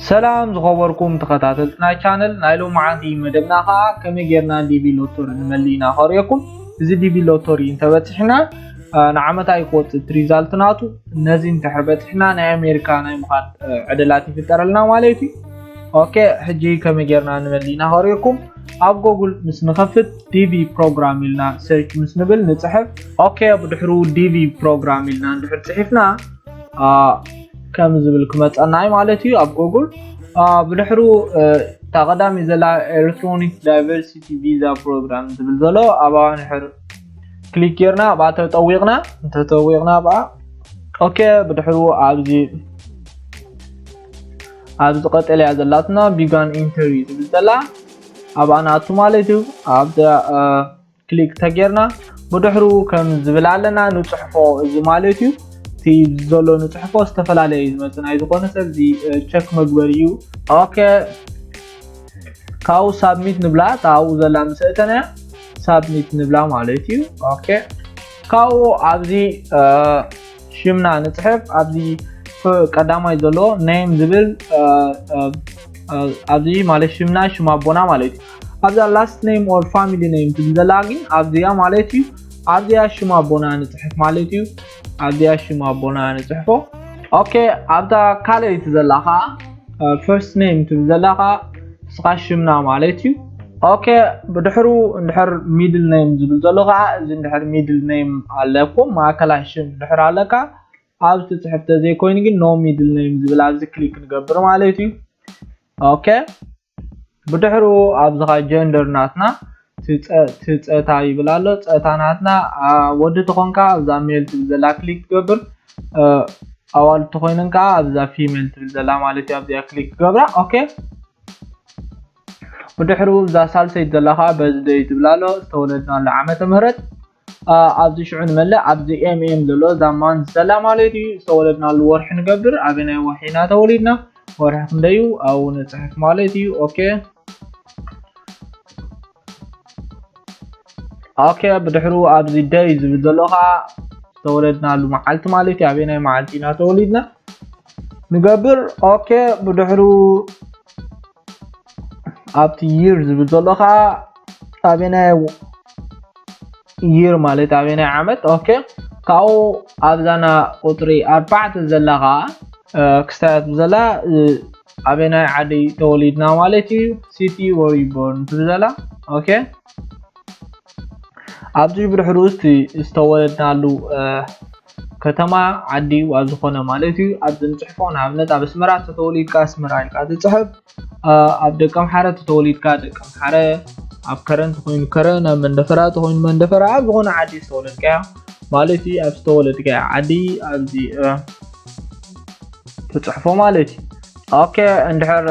ሰላም ዝኸበርኩም ተኸታተልቲ ናይ ቻነል፣ ናይ ሎማዓንቲ መደብና ኸዓ ከመይ ጌርና ዲቪ ሎተሪ ንመልእ ኢና ከርእየኩም። እዚ ዲቪ ሎተሪ እንተበፂሕና ንዓመታ ይቆፅት ሪዛልት ናቱ። ነዚ እንተሕር በፂሕና ናይ ኣሜሪካ ናይ ምዃን ዕድላት ይፍጠረልና ማለት እዩ። ኦኬ፣ ሕጂ ከመይ ጌርና ንመልእ ኢና ከርእየኩም። ኣብ ጎጉል ምስ ንኸፍት ዲቪ ፕሮግራም ኢልና ሰርች ምስ ንብል ንፅሕፍ። ኦኬ፣ ብድሕሩ ዲቪ ፕሮግራም ኢልና እንድሕር ፅሒፍና ከም ዝብል ክመፀና እዩ ማለት እዩ ኣብ ጎጉል። ብድሕሩ እታ ቀዳሚ ዘላ ኤሌክትሮኒክ ዳይቨርሲቲ ቪዛ ፕሮግራም ዝብል ዘሎ ኣብኣ ንድሕር ክሊክ ጌርና ኣብኣ ተጠዊቕና እንተተዊቕና ኣብኣ ኦኬ ብድሕሩ ኣብዚ ኣብዚ ቀጠልያ ዘላትና ቢጋን ኢንተሪ ዝብል ዘላ ኣብኣ ንኣቱ ማለት እዩ። ኣብዛ ክሊክ ተጌርና ብድሕሩ ከም ዝብል ኣለና ንፅሕፎ እዚ ማለት እዩ። እቲ ዘሎ ንፅሕፎ ዝተፈላለየ እዩ ዝመፅእ ናይ ዝኾነ ሰብ እዚ ቸክ መግበሪ እዩ። ኦኬ ካብኡ ሳብሚት ንብላ ኣብኡ ዘላ ምስ ኣእተናያ ሳብሚት ንብላ ማለት እዩ። ኦኬ ካብኡ ኣብዚ ሽምና ንፅሕፍ ኣብዚ ቀዳማይ ዘሎ ኔም ዝብል ኣብዚ ማለት ሽምና ሽም ኣቦና ማለት እዩ። ኣብዛ last name or family name ትብል ዘላ ግን ኣብዚኣ ማለት እዩ። ኣብዚኣ ሽም ኣቦና ንፅሕፍ ማለት እዩ። ኣብዚኣ ሽም ኣቦና ንፅሕፎ። ኦኬ ኣብታ ካልኣይቲ ዘላ ከዓ first name ትብል ዘላ ከዓ ንስኻ ሽምና ማለት እዩ። ኦኬ ብድሕሩ እንድሕር ሚድል ኔም ዝብል ዘሎ ከዓ እዚ እንድሕር ሚድል ኔም ኣለኩም ማእከላይ ሽም እንድሕር ኣለካ ኣብዚ ትፅሕፍ ተዘይኮይኑ ግን no middle name ዝብል ኣብዚ ክሊክ ንገብር ማለት እዩ። ኦኬ ብድሕሩ ኣብዚ ከዓ ጀንደር ናትና ትፀታ ይብል ኣሎ። ፀታ ናትና ወዲ ተኾንካ ኣብዛ ሜል ትብል ዘላ ክሊክ ትገብር። ኣዋልድ ተኾይነን ከዓ ኣብዛ ፊሜል ትብል ዘላ ማለት እዩ ኣብዚኣ ክሊክ ትገብራ። ኦኬ ብድሕሩ እዛ ሳልሰይቲ ዘላ ከዓ በርዝደይ ትብል ኣሎ ዝተወለድናሉ ዓመተ ምህረት ኣብዚ ሽዑ ንመልእ ኣብዚ ኤምኤም ዘሎ እዛ ማንዝ ዘላ ማለት እዩ ዝተወለድናሉ ወርሒ ንገብር ኣበናይ ወርሒ ኢና ተወሊድና ወርሒ ክንደዩ ኣብኡ ንፅሕፍ ማለት እዩ። ኦኬ ኦኬ ብድሕሩ ኣብዚ ደይ ዝብል ዘሎ ከዓ ዝተወለድናሉ መዓልቲ ማለት እዩ ኣበናይ መዓልቲ ኢና ተወሊድና ንገብር። ኦኬ ብድሕሩ ኣብቲ ይር ዝብል ዘሎ ከዓ ኣበናይ ይር ማለት ኣበናይ ዓመት። ኦኬ ካብኡ ኣብዛና ቁፅሪ ኣርባዕተ ዘላ ከዓ ክስታያት ዘላ ኣበናይ ዓዲ ተወሊድና ማለት እዩ። ሲቲ ወሪ ቦርን ትብል ዘላ። ኦኬ ኣብዚ ብድሕሩ እቲ ዝተወለድናሉ ከተማ ዓዲ ኣብ ዝኾነ ማለት እዩ ኣብዚ ንፅሕፎ ንኣብነት ኣብ ኣስመራ ተተወሊድካ ኣስመራ ኢልካ ትፅሕፍ። ኣብ ደቀምሓረ ተተወሊድካ ደቀምሓረ ኣብ ከረን ተኮይኑ ከረን ኣብ መንደፈራ ተኮይኑ መንደፈራ ኣብ ዝኾነ ዓዲ ዝተወለድካያ ማለት እዩ ኣብ ዝተወለድካያ ዓዲ ኣብዚ ትፅሕፎ ማለት እዩ። ኦኬ እንድሕር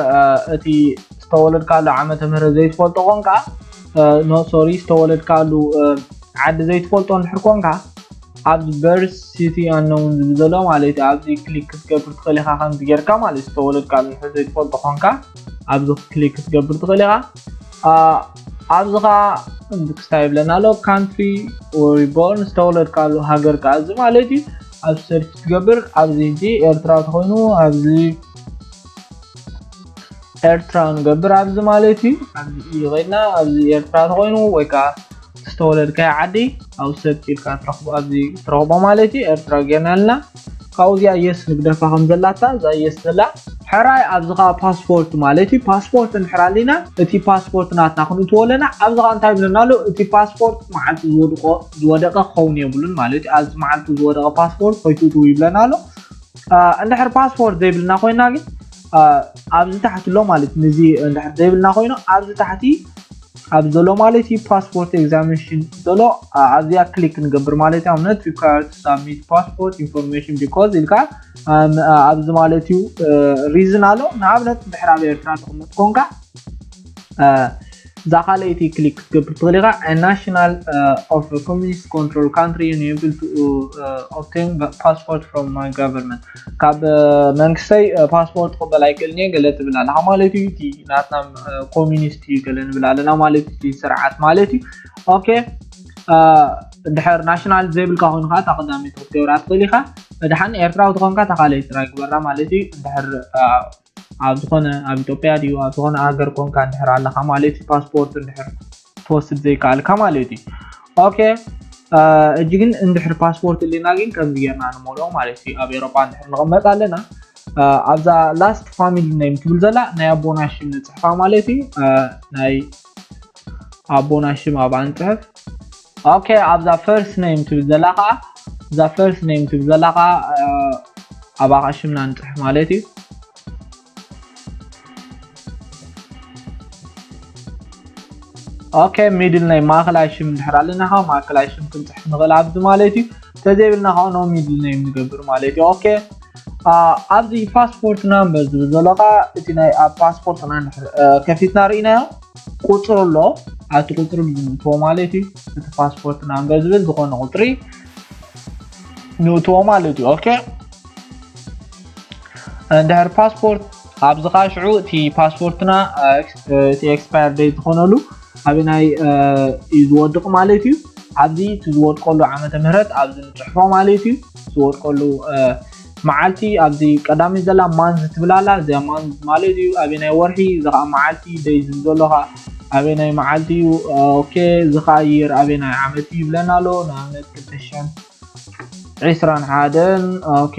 እቲ ዝተወለድካሉ ዓመተ ምህረት ዘይትፈልጦ ኮንካ no sorry ዝተወለድካሉ ዓዲ ዘይትፈልጦ እንድሕር ኮንካ ኣብዚ በርስ ሲቲ ኣነውን ዝብል ዘሎ ማለት እዩ ኣብዚ ክሊክ ክትገብር ትኽእል ኢኻ ከምዚ ጌርካ ማለት ዝተወለድካሉ እንድሕር ዘይትፈልጦ ኮንካ ኣብዚ ክሊክ ክትገብር ትኽእል ኢኻ። ኣብዚ ከዓ ክስታይ ይብለና ኣሎ ካንትሪ ወሪ ቦርን ዝተወለድካሉ ሃገር ከዓ እዚ ማለት እዩ ኣብ ሰርች ትገብር ኣብዚ ሕጂ ኤርትራ ተኮይኑ ኣብዚ ኤርትራ ንገብር ኣብዚ ማለት እዩ ኣብዚ እዩ ኮይና ኣብዚ ኤርትራ ተኮይኑ ወይ ከዓ ዝተወለድካዮ ዓዲ ኣብ ሰርች ኢልካ ትረክቦ ኣብዚ ትረክቦ ማለት እዩ ኤርትራ ጌርና ኣለና ካብኡ እዚኣ የስ ንግደፋ ከም ዘላታ እዛ የስ ዘላ ሕራይ ኣብዚ ከዓ ፓስፖርት ማለት እዩ ፓስፖርት እንድሕር ኣሊና እቲ ፓስፖርት ናትና ክንእትዎ ኣለና ኣብዚ ከዓ እንታይ ይብለና ኣሎ እቲ ፓስፖርት መዓልቲ ዝወድቆ ዝወደቀ ክኸውን የብሉን ማለት እዩ ኣብዚ መዓልቱ ዝወደቀ ፓስፖርት ከይትእትዉ ይብለና ኣሎ እንድሕር ፓስፖርት ዘይብልና ኮይና ግን ኣብዚ ታሕቲ ኣሎ ማለት ንዚ እንድሕር ዘይብልና ኮይኑ ኣብዚ ታሕቲ ኣብ ዘሎ ማለት እዩ ፓስፖርት ኤግዛሚኔሽን ዘሎ ኣብዚኣ ክሊክ ንገብር ማለት እዩ ኣብነት required to submit passport information because ኢልካ ኣብዚ ማለት እዩ ሪዝን ኣሎ ንኣብነት እንድሕር ኣብ ኤርትራ ተቀመጥ ኮንካ እዛ ካልኣይቲ ክሊክ ክትገብር ትኽእል ኢኻ national of communist control country unable to obtain passport from my government ካብ መንግስተይ ፓስፖርት ክበል ኣይክእልን እየ ገለ ትብል ኣለካ ማለት እዩ እቲ ናትና ኮሚኒስት እዩ ገለ ንብል ኣለና ማለት እዩ ስርዓት ማለት እዩ ኦኬ ድሕር ናሽናል ዘይብልካ ኮይኑ ከዓ እታ ቀዳመይቲ ክትገብራ ትኽእል ኢኻ መድሓን ኤርትራዊ ተኾንካ እታ ካልኣይቲ ጥራይ ግበራ ማለት እዩ ድሕር ኣብ ዝኾነ ኣብ ኢትዮጵያ ድዩ ኣብ ዝኾነ ሃገር ኮንካ እንድሕር ኣለኻ ማለት እዩ። ፓስፖርት እንድሕር ትወስድ ዘይከኣልካ ማለት እዩ። ኦኬ፣ እጂ ግን እንድሕር ፓስፖርት ልና ግን ከምዚ ጌርና ንመልኦ ማለት እዩ። ኣብ ኤሮጳ እንድሕር ንቕመጥ ኣለና፣ ኣብዛ last family name ትብል ዘላ ናይ ኣቦና ሽም ንፅሕፋ ማለት እዩ። ናይ ኣቦና ሽም ኣብኣ ንፅሕፍ። ኦኬ፣ ኣብዛ first name ትብል ዘላ ከዓ እዛ first name ትብል ዘላ ከዓ ኣብኣ ከዓ ሽምና ንፅሕፍ ማለት እዩ። ኦኬ፣ middle name ማእከላይ ሽም እንድሕር ኣለና ከዓ ማእከላይ ሽም ክንፅሕፍ ንኽእል ኣብዚ ማለት እዩ። ተዘይብልና ከዓ no middle name ንገብር ማለት እዩ። ኦኬ፣ ኣብዚ passport number ዝብል ዘሎ ከዓ እቲ ናይ ኣብ ፓስፖርትና ከፊትና ርኢናዮ ቁፅሪ ኣሎ። ኣብቲ ቁፅሪ ንእትዎ ማለት እዩ። እቲ passport number ዝብል ዝኾነ ቁፅሪ ንእትዎ ማለት እዩ። ኦኬ፣ እንድሕር ፓስፖርት ኣብዚ ከዓ ሽዑ እቲ ፓስፖርትና እቲ expire date ዝኾነሉ ኣበናይ እዩ ዝወድቕ ማለት እዩ። ኣብዚ እቲ ዝወድቀሉ ዓመተ ምህረት ኣብዚ ንፅሕፎ ማለት እዩ። ዝወድቀሉ መዓልቲ ኣብዚ ቀዳሚ ዘላ month ትብል ኣላ። እዚኣ month ማለት እዩ ኣበናይ ወርሒ፣ እዚ ከዓ መዓልቲ ደይ ዝብል ዘሎ ከዓ ኣበናይ መዓልቲ እዩ። ኦኬ፣ እዚ ከዓ year ኣበናይ ዓመት እዩ ይብለና ኣሎ። ንኣብነት ክልተ ሽሕን ዕስራን ሓደን። ኦኬ፣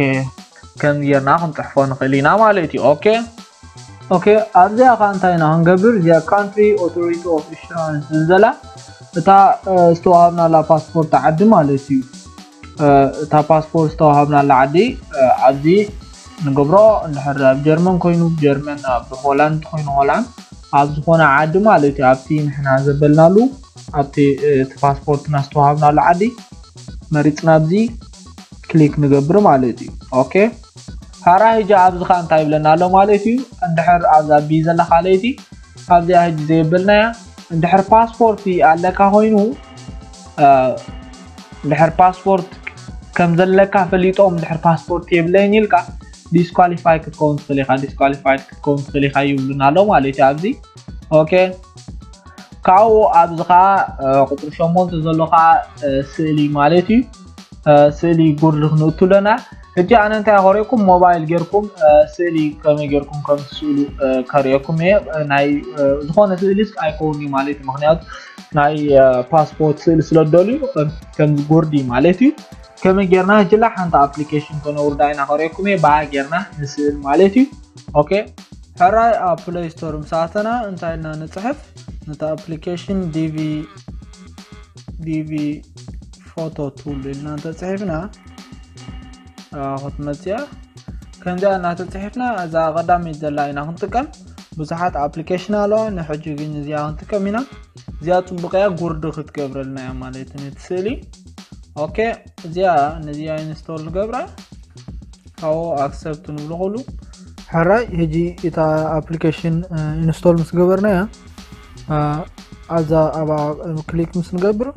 ከም ጌርና ክንፅሕፎ ንኽእል ኢና ማለት እዩ። ኦኬ ኦኬ ኣብዚኣ ከዓ እንታይ ኢና ክንገብር? እዚኣ country authority of issuance ዝብል ዘላ እታ ዝተዋሃብናላ ፓስፖርት ዓዲ ማለት እዩ። እታ ፓስፖርት ዝተዋሃብናላ ዓዲ ኣብዚ ንገብሮ። እንድሕር ኣብ ጀርመን ኮይኑ ጀርመን፣ ኣብ ሆላንድ ኮይኑ ሆላንድ፣ ኣብ ዝኾነ ዓዲ ማለት እዩ። ኣብቲ ንሕና ዘበልናሉ ኣብቲ እቲ ፓስፖርትና ዝተዋሃብናሉ ዓዲ መሪፅና ኣብዚ ክሊክ ንገብር ማለት እዩ። ኦኬ፣ ሓራ ሕጂ ኣብዚ ከዓ እንታይ ይብለና ኣሎ ማለት እዩ? እንድሕር ኣብዛ ቢ ዘለካ ለይቲ ኣብዚኣ ሕጂ ዘየበልናያ እንድሕር ፓስፖርት ኣለካ ኮይኑ፣ እንድሕር ፓስፖርት ከም ዘለካ ፈሊጦም እንድሕር ፓስፖርት የብለይን ኢልካ disqualify ክትከውን ትኽእል ኢኻ። Disqualify ክትከውን ትኽእል ኢኻ ይብሉና ኣሎ ማለት እዩ ኣብዚ። ኦኬ፣ ካብኡ ኣብዚ ከዓ ቁፅሪ ሸሞንተ ዘሎ ከዓ ስእሊ ማለት እዩ። ስእሊ ጉርዲ ክንእቱ ኣለና። ሕጂ ኣነ እንታይ ኮሪኩም ሞባይል ጌርኩም ስእሊ ከመይ ጌርኩም ከም ትስእሉ ከርእየኩም እየ። ናይ ዝኾነ ስእሊ ኣይከውን እዩ ማለት እዩ። ምክንያቱ ናይ ፓስፖርት ስእሊ ስለ ደልዩ ከምዚ ጉርዲ ማለት እዩ። ከመይ ጌርና ሕጂ ላ ሓንቲ ኣፕሊኬሽን ከነውርዳ ኢና ከርእየኩም እየ። ብኣ ጌርና ንስእል ማለት እዩ። ኦኬ፣ ሕራይ ኣብ ፕለይ ስቶር ምስ ኣተና እንታይ ኢልና ንፅሕፍ? ነቲ ኣፕሊኬሽን ዲቪ ዲቪ ፎቶ ቱል ኢልና እንተፅሒፍና ክትመፅያ። ከምዚኣ እናተፅሒፍና እዛ ቀዳመይቲ ዘላ ኢና ክንጥቀም። ብዙሓት ኣፕሊኬሽን ኣለዋ፣ ንሕጂ ግን እዚኣ ክንጥቀም ኢና። እዚኣ ፅቡቅ እያ፣ ጉርዲ ክትገብረልና እያ ማለት እዩ ነቲ ስእሊ። ኦኬ፣ እዚኣ ነዚኣ ኢንስቶል ንገብራ። ካብኡ ኣክሰፕት ንብሎ ኩሉ። ሕራይ ሕጂ እታ ኣፕሊኬሽን ኢንስቶል ምስ ገበርናያ ኣብዛ ኣብ ክሊክ ምስ ንገብር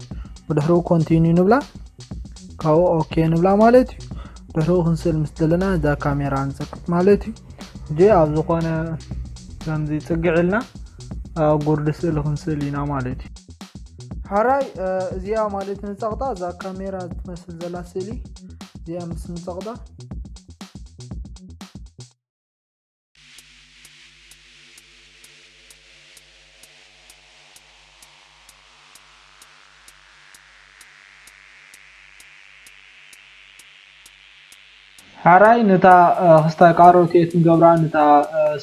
ብድሕሪኡ ኮንቲኒዩ ንብላ። ካብኡ ኦኬ ንብላ ማለት እዩ። ድሕሪኡ ክንስእል ምስ ዘለና እዛ ካሜራ ንሰክት ማለት እዩ። ሕጂ ኣብ ዝኾነ ከምዚ ፅግዕ ኢልና ጉርዲ ስእሊ ክንስእል ኢና ማለት እዩ። ሓራይ እዚኣ ማለት ንፀቕጣ እዛ ካሜራ ትመስል ዘላ ስእሊ እዚኣ ምስ ንፀቕጣ ሓራይ ነታ ክስታይ ካሮት የት ንገብራ ነታ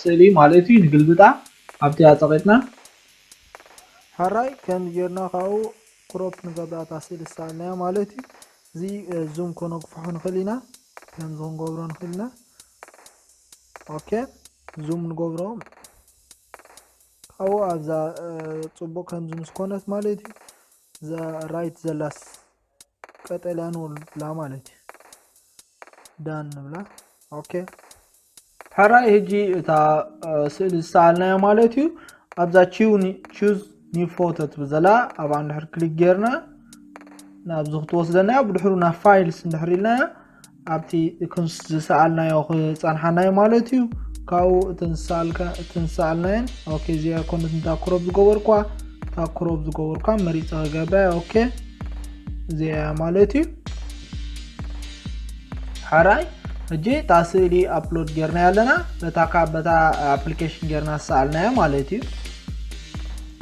ስእሊ ማለት እዩ ንግልብጣ ኣብቲ ኣፀቂጥና ሓራይ ከም ጌርና ካብኡ ክሮፕ ንገብራ እታ ስእሊ ዝሰኣልናያ ማለት እዩ። እዚ ዙም ከነግፍሖ ንኽእል ኢና፣ ከምዚ ክንገብሮ ንኽእል ኢና። ኦኬ ዙም ንገብሮ ካብኡ ኣብዛ ፅቡቅ ከምዚ ምስ ኮነት ማለት እዩ። እዛ ራይት ዘላስ ቀጠልያ ንብላ ማለት እዩ። ዳን ንብላ። ኦኬ ሕራይ ሕጂ እታ ስእሊ ዝሰኣልናዮ ማለት እዩ ኣብዛ ቹዝ ኒው ፎቶ ትብል ዘላ ኣብኣ እንድሕር ክሊክ ጌርና ናብዚ ክትወስደና እያ። ብድሕሩ ናብ ፋይልስ እንድሕር ኢልና ኣብቲ ዝሰኣልናዮ ክፀንሓናዮ ማለት እዩ። ካብኡ እተን ዝሰኣልናየን ኦኬ እዚኣ ኮነት እንታ ክሮፕ ዝገበርኳ እታ ክሮፕ ዝገበርኳ መሪፀ ክገብራ ኦኬ እዚኣ ማለት እዩ። ሓራይ ሕጂ እታ ስእሊ ኣፕሎድ ጌርናያ ኣለና፣ በታ ካብ በታ ኣፕሊኬሽን ጌርና ዝሰኣልናዮ ማለት እዩ።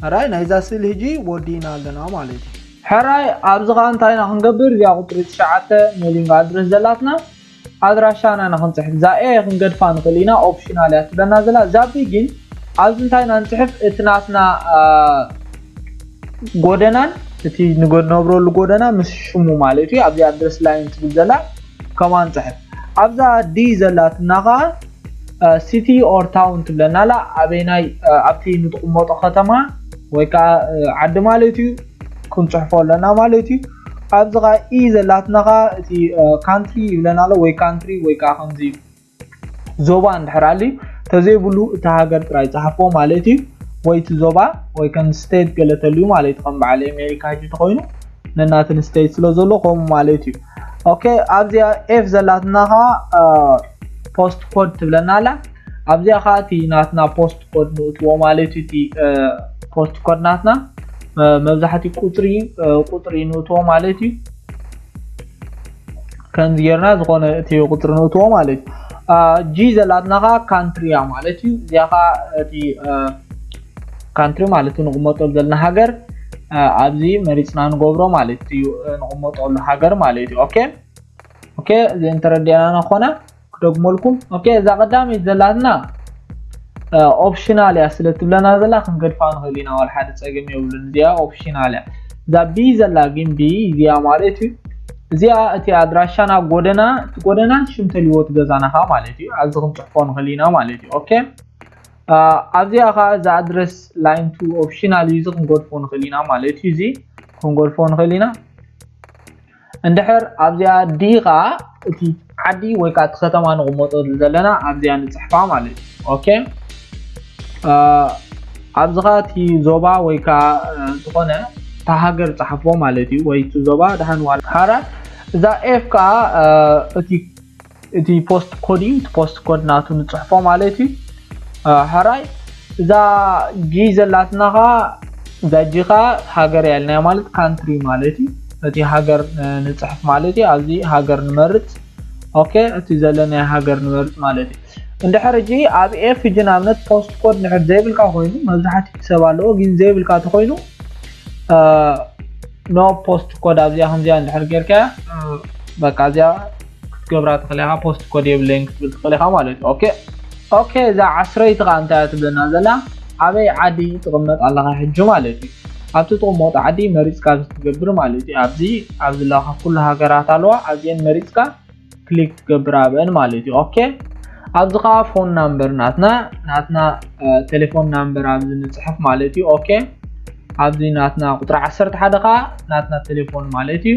ሕራይ ናይዛ ስእሊ ሕጂ ወዲእና ኣለና ማለት እዩ። ሕራይ ኣብዚ ኸዓ እንታይ ኢና ክንገብር? እዚኣ ቁፅሪ ትሽዓተ ሜሊንግ ኣድረስ ዘላትና ኣድራሻና ንክንፅሕፍ እዛ ኤ ክንገድፋ ንኽእል ኢና፣ ኦፕሽናል እያ ትብለና ዘላ። እዛ ቢ ግን ኣብዚ እንታይ ኢና ንፅሕፍ? እቲ ናትና ጎደናን እቲ ንነብረሉ ጎደና ምስ ሽሙ ማለት እዩ። ኣብዚ ኣድረስ ላይን ትብል ዘላ ከማን ንፅሕፍ። ኣብዛ ዲ ዘላትና ከዓ ሲቲ ኦር ታውን ትብለና ኣላ። ኣበይናይ ኣብቲ ንትቕመጦ ከተማ ወይ ከዓ ዓዲ ማለት እዩ ክንፅሕፎ ኣለና ማለት እዩ። ኣብዚ ከዓ ኢ ዘላትና ከዓ እቲ ካንትሪ ይብለና ኣሎ፣ ወይ ካንትሪ ወይ ከዓ ከምዚ ዞባ እንድሕር ኣልዩ ተዘይብሉ እቲ ሃገር ጥራይ ፀሓፎ ማለት እዩ። ወይ እቲ ዞባ ወይ ከም ስቴት ገለ ተልዩ ማለት እዩ። ከም በዓል ኣሜሪካ ሕጂ ተኮይኑ ነናትን ስቴት ስለ ዘሎ ከምኡ ማለት እዩ። ኦኬ ኣብዚኣ ኤፍ ዘላትና ከዓ ፖስት ኮድ ትብለና ኣላ። ኣብዚኣ ከዓ እቲ ናትና ፖስት ኮድ ንእትዎ ማለት እዩ። እቲ ፖስት ኮድ ናትና መብዛሕትኡ ቁፅሪ ቁፅሪ ንእትዎ ማለት እዩ። ከምዚ ጌርና ዝኾነ እቲ ቁፅሪ ንእትዎ ማለት እዩ። ጂ ዘላትና ከዓ ካንትሪ እያ ማለት እዩ። እዚኣ ከዓ እቲ ካንትሪ ማለት እዩ ንቕመጠሉ ዘለና ሃገር ኣብዚ መሪፅና ንገብሮ ማለት እዩ። ንቕመጠሉ ሃገር ማለት እዩ። ኦኬ ኦኬ እዚ እንተረዲኣና ኮና ክደግመልኩም። ኦኬ እዛ ቀዳመይቲ ዘላትና ኦፕሽናል እያ ስለ ትብለና ዘላ ክንገድፋ ንኽእል ኢና፣ ዋላ ሓደ ፀገም የብሉን። እዚኣ ኦፕሽናል እያ። እዛ ቢ ዘላ ግን ቢ እዚኣ ማለት እዩ። እዚኣ እቲ ኣድራሻና ጎደና እቲ ጎደናን ሽም ተልዎ እቲ ገዛና ከዓ ማለት እዩ። ኣብዚ ክንፅሕፎ ንኽእል ኢና ማለት እዩ። ኦኬ ኣብዚኣ ከዓ እዚ ኣድረስ ላይን ቱ ኦፕሽናል እዩ። እዚ ክንገድፎ ንኽእል ኢና ማለት እዩ። እዚ ክንገድፎ ንኽእል ኢና። እንድሕር ኣብዚኣ ዲ ከዓ እቲ ዓዲ ወይ ከዓ እቲ ከተማ ንቕመጠሉ ዘለና ኣብዚኣ ንፅሕፋ ማለት እዩ። ኦኬ ኣብዚ ከዓ እቲ ዞባ ወይ ከዓ ዝኾነ እታ ሃገር ፀሓፎ ማለት እዩ። ወይ እቲ ዞባ ደሓን ዋላ ሓራ እዛ ኤፍ ከዓ እቲ እቲ ፖስት ኮድ እዩ። እቲ ፖስት ኮድ ናቱ ንፅሕፎ ማለት እዩ። ሕራይ እዛ ጂ ዘላትና ከዓ እዛ ጂ ከዓ ሃገር ያልናያ ማለት ካንትሪ ማለት እዩ። እቲ ሃገር ንፅሕፍ ማለት እዩ። ኣብዚ ሃገር ንመርፅ። ኦኬ እቲ ዘለናዮ ሃገር ንመርፅ ማለት እዩ። እንድሕር ሕጂ ኣብ ኤፍ ሕጂ ንኣብነት ፖስት ኮድ ንድሕር ዘይብልካ ኮይኑ መብዛሕትኡ ሰብ ኣለዎ፣ ግን ዘይብልካ ተኮይኑ ኖ ፖስት ኮድ ኣብዚኣ ከምዚኣ እንድሕር ጌርካያ በቃ እዚኣ ክትገብራ ትኽእል ኢኻ። ፖስት ኮድ የብለይን ክትብል ትኽእል ኢኻ ማለት እዩ። ኦኬ ኦኬ እዛ ዓስረይቲ ከዓ እንታይ እያ ትብለና ዘላ? ኣበይ ዓዲ ትቕመጥ ኣለኻ ሕጂ ማለት እዩ። ኣብቲ ትቕመጦ ዓዲ መሪፅካ እዚ ትገብር ማለት እዩ። ኣብዚ ኣብዚ ዘለኻ ኩሉ ሃገራት ኣለዋ። ኣብዚአን መሪፅካ ክሊክ ትገብር ኣብአን ማለት እዩ። ኦኬ ኣብዚ ከዓ ፎን ናምበር ናትና ናትና ቴሌፎን ናምበር ኣብዚ ንፅሕፍ ማለት እዩ። ኦኬ ኣብዚ ናትና ቁፅሪ ዓሰርተ ሓደ ከዓ ናትና ቴሌፎን ማለት እዩ።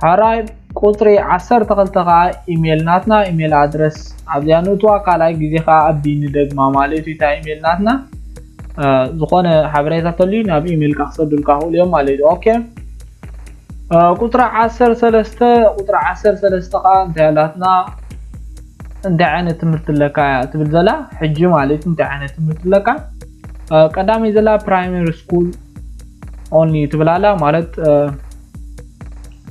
ሕራይ ቁፅሪ ዓሰርተ ክልተ ከዓ ኢሜል ናትና ኢሜል ኣድረስ ኣብዚኣ ንእትዋ ካልኣይ ግዜ ከዓ ኣቢ ንደግማ ማለት እዩ። እታ ኢሜል ናትና ዝኾነ ሓበሬታ ተልዩ ናብ ኢሜልካ ክሰዱልካ ክእሉ እዮም ማለት እዩ። ኦኬ ቁፅሪ ዓሰርተ ሰለስተ ቁፅሪ ዓሰርተ ሰለስተ ከዓ እንታይ ኣላትና እንታይ ዓይነት ትምህርቲ ኣለካ እያ ትብል ዘላ ሕጂ ማለት እንታይ ዓይነት ትምህርቲ ኣለካ? ቀዳመይ ዘላ ፕራይመሪ ስኩል ኦንሊ ትብል ኣላ ማለት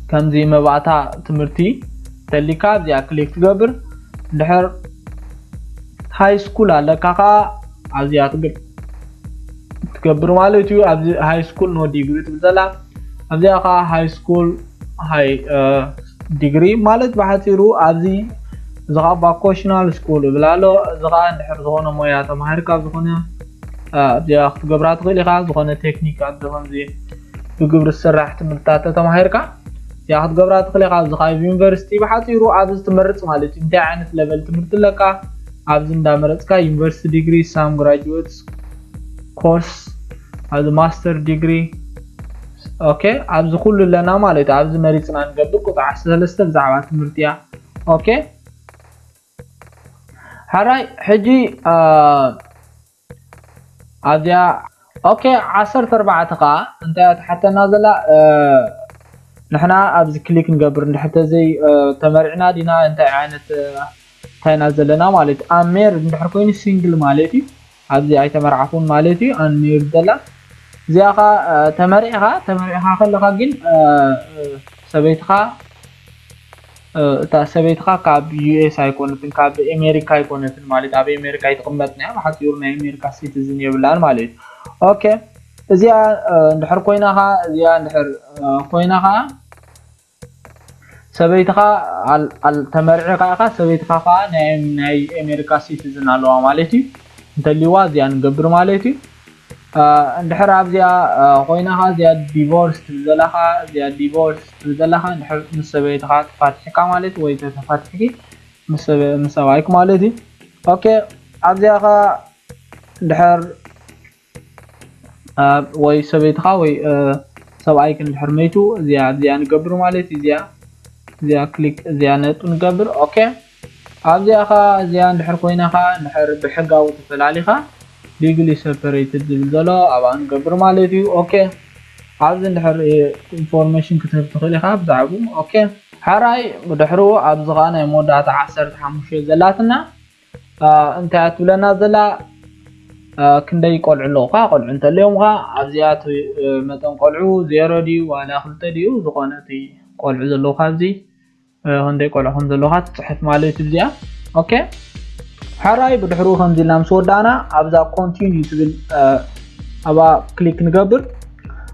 ከምዚ መባእታ ትምህርቲ ተሊካ ኣብዚኣ ክሊክ ትገብር። እንድሕር ሃይ ስኩል ኣለካ ከዓ ኣብዚኣ ትገብር ማለት እዩ። ኣብዚ ሃይ ስኩል ኖ ዲግሪ ትብል ዘላ ኣብዚኣ ከዓ ሃይ ስኩል ሃይ ዲግሪ ማለት ብሓፂሩ ኣብዚ እዚ ከዓ ቫኮሽናል ስኩል ይብል ኣሎ። እዚ ከዓ እንድሕር ዝኾነ ሞያ ተማሂርካ ዝኾነ ኣብዚኣ ክትገብራ ትኽእል ኢኻ። ዝኾነ ቴክኒክ ኣብዚ ከምዚ ብግብሪ ዝስራሕ ትምህርትታት ተተማሂርካ እዚኣ ክትገብራ ትኽእል ኢኻ። ኣብዚ ከዓ ዩኒቨርሲቲ ብሓፂሩ ኣብዚ ትመርፅ ማለት እዩ። እንታይ ዓይነት ለቨል ትምህርቲ ኣለካ ኣብዚ እንዳመረፅካ ዩኒቨርሲቲ ዲግሪ ሳም ግራጁዌት ኮርስ ኣብዚ ማስተር ዲግሪ ኦኬ ኣብዚ ኩሉ ኣለና ማለት እዩ። ኣብዚ መሪፅና ንገብር ቁፅሪ ዓሰርተ ሰለስተ ብዛዕባ ትምህርቲ እያ። ኦኬ ሕራይ ሕጂ ኣብዚኣ ኦኬ ዓሰርተ ኣርባዕተ ከዓ እንታይ እያ ትሓተና ዘላ? ንሕና ኣብዚ ክሊክ ንገብር እንድሕር ተዘይ ተመሪዕና ዲና እንታይ ዓይነት እንታይ ኢና ዘለና ማለት እዩ። ኣሜርድ እንድሕር ኮይኑ ሲንግል ማለት እዩ። ኣብዚ ኣይተመርዓኹን ማለት እዩ። ኣንሜርድ ዘላ እዚኣ ከዓ ተመሪዕኻ ተመሪዕኻ ከለኻ ግን ሰበይትኻ እታ ሰበይትኻ ካብ ዩ ኤስ ኣይኮነትን፣ ካብ ኣሜሪካ ኣይኮነትን ማለት፣ ኣብ ኣሜሪካ ኣይትቕመጥን እያ። ብሓፂሩ ናይ ኣሜሪካ ሲቲዝን የብላን ማለት እዩ። ኦኬ፣ እዚኣ እንድሕር ኮይናኻ፣ እዚኣ እንድሕር ኮይናኻ ሰበይትኻ ተመርዒኻ ኢኻ፣ ሰበይትኻ ከዓ ናይ ኣሜሪካ ሲቲዝን ኣለዋ ማለት እዩ። እንተልይዋ እዚኣ ንገብር ማለት እዩ። እንድሕር ኣብዚኣ ኮይናኻ እዚኣ ዲቮርስ ትብል ዘለኻ፣ እዚኣ ዲቮርስ ትብል ዘለኻ እንድሕር ምስ ሰበይትኻ ተፋቲሕካ ማለት ወይ ተተፋቲሕኪ ምስ ሰብኣይክ ማለት እዩ። ኦኬ፣ ኣብዚኣ ኸ እንድሕር ወይ ሰበይትኻ ወይ ሰብኣይክ እንድሕር መይቱ እዚኣ ኣብዚኣ ንገብር ማለት እዩ። እዚኣ እዚኣ ክሊክ እዚኣ ነጡ ንገብር። ኦኬ፣ ኣብዚኣ ኸ እዚኣ እንድሕር ኮይና ኸ እንድሕር ብሕጋዊ ተፈላሊኻ ሊግሊ ሰፐሬትድ ዝብል ዘሎ ኣብኣ ንገብር ማለት እዩ። ኦኬ፣ ኣብዚ እንድሕር ኢንፎርሜሽን ክትህብ ትኽእል ኢኻ ብዛዕባኡ። ኦኬ፣ ሕራይ ብድሕሩ ኣብዚ ኸዓ ናይ መወዳእታ ዓሰርተ ሓሙሽተ ዘላትና እንታይ እያ ትብለና ዘላ? ክንደይ ቆልዑ ኣለውኻ? ቆልዑ እንተለዮም ኸዓ ኣብዚኣ እቲ መጠን ቆልዑ ዜሮ ድዩ ዋላ ክልተ ድዩ ዝኾነ እቲ ቆልዑ ዘለውኻ ኣብዚ ክንደይ ቆልዑ ከም ዘለውኻ ትፅሕፍ ማለት እዩ እዚኣ። ኦኬ፣ ሕራይ ብድሕሩ ከምዚ ኢልና ምስ ወዳእና ኣብዛ ኮንቲኒዩ ትብል ኣብኣ ክሊክ ንገብር።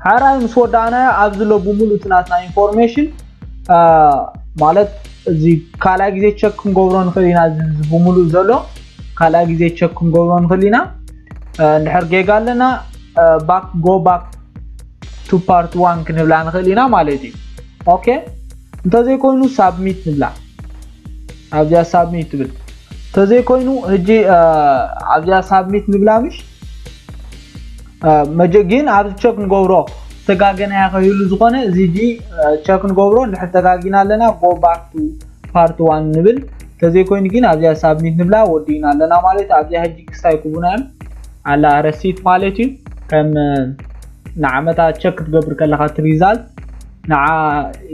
ሕራይ ምስ ወዳእና ኣብዚ ዘሎ ብምሉእ እቲ ናትና ኢንፎርሜሽን ማለት እዚ ካልኣይ ግዜ ቸክ ክንገብሮ ንኽእል ኢና። እዚ ብምሉእ ዘሎ ካልኣይ ግዜ ቸክ ክንገብሮ ንኽእል ኢና። እንድሕር ጌጋ ኣለና ባክ ጎ ባክ ቱ ፓርት ዋን ክንብላ ንኽእል ኢና ማለት እዩ። ኦኬ፣ እንተዘይኮይኑ ሳብሚት ንብላ። ኣብዚኣ ሳብሚት ትብል እንተዘይኮይኑ ሕጂ ኣብዚኣ ሳብሚት ንብላ ምሽ መጀ ግን ኣብዚ ቸክ ንገብሮ ዝተጋገናያ ከይህሉ ዝኾነ እዚ ጂ ቸክ ንገብሮ እንድሕር ተጋጊና ኣለና ጎ ባክ ቱ ፓርት ዋን ንብል። እንተዘይኮይኑ ግን ኣብዚኣ ሳብሚት ንብላ ወዲእና ኣለና ማለት ኣብዚኣ ሕጂ ክስታይ ክቡና እዮም ኣላ ረሲት ማለት እዩ። ከም ንዓመታ ቸክ ክትገብር ከለኻ እቲ ሪዛልት ንዓ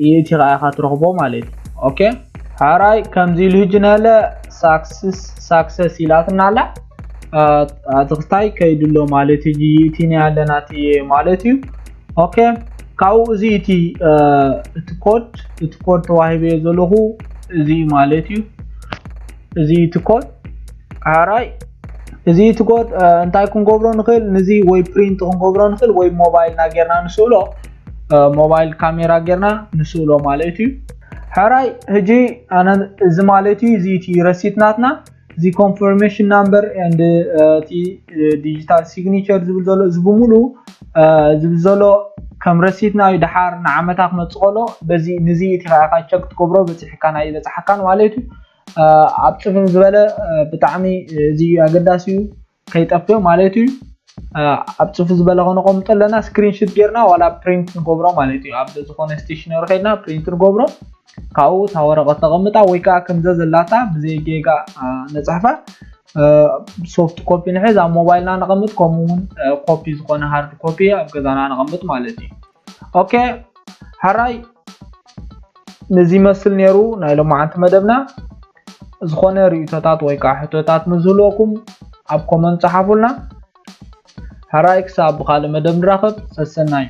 ይእቲ ኸዓ ኢኻ ትረኽቦ ማለት እዩ። ኦኬ፣ ሕራይ ከምዚ ኢሉ ሕጂ ነለ ሳክሰስ ኢላትና ኣላ። እቲ ክስታይ ከይዱ ኣሎ ማለት እዩ። ይእቲ ናይ ኣለና እቲ ማለት እዩ። ኦኬ፣ ካብኡ እዚ እቲ እቲ ኮድ እቲ ኮድ ተዋሂበዮ ዘለኹ እዚ ማለት እዩ። እዚ እቲ ኮድ ሕራይ እዚ እቲ ኮድ እንታይ ክንገብሮ ንኽእል? ንዚ ወይ ፕሪንት ክንገብሮ ንኽእል ወይ ሞባይልና ጌርና ንስእሎ፣ ሞባይል ካሜራ ጌርና ንስእሎ ማለት እዩ። ሕራይ ሕጂ ኣነ እዚ ማለት እዩ እዚ እቲ ረሲት ናትና እዚ ኮንፈርሜሽን ናምበር ኤንድ እቲ ዲጂታል ሲግኒቸር ዝብል ዘሎ እዚ ብምሉ ዝብል ዘሎ ከም ረሲትና እዩ። ድሓር ንዓመታ ክመፅእ ከሎ በዚ ንዚ እቲ ከዓ ቸክ ትገብሮ በፂሕካን ኣይበፅሓካን ማለት እዩ። ኣብ ፅፍፍ ዝበለ ብጣዕሚ እዚ ኣገዳሲ እዩ ከይጠፍእ ማለት እዩ። ኣብ ፅፍፍ ዝበለ ከነቐምጦ ኣለና ስክሪንሽት ጌርና ዋላ ፕሪንት ንገብሮ ማለት እዩ። ኣብ ዝኾነ ስቴሽነሪ ከይድና ፕሪንት ንገብሮ ካብኡ እታ ወረቐት ተቐምጣ ወይ ከዓ ከምዛ ዘላታ ብዘይ ጌጋ ነፅሕፋ ሶፍት ኮፒ ንሕዝ ኣብ ሞባይልና ነቐምጥ ከምኡ እውን ኮፒ ዝኾነ ሃርድ ኮፒ ኣብ ገዛና ነቐምጥ ማለት እዩ። ኦኬ ሕራይ ነዚ ይመስል ነይሩ ናይ ሎማዓንቲ መደብና። ዝኾነ ርእይቶታት ወይ ከዓ ሕቶታት ንዝህልወኩም ኣብ ኮመንት ፀሓፉልና። ሕራይ ክሳብ ብካልእ መደብ ንራኸብ ሰሰናዩ።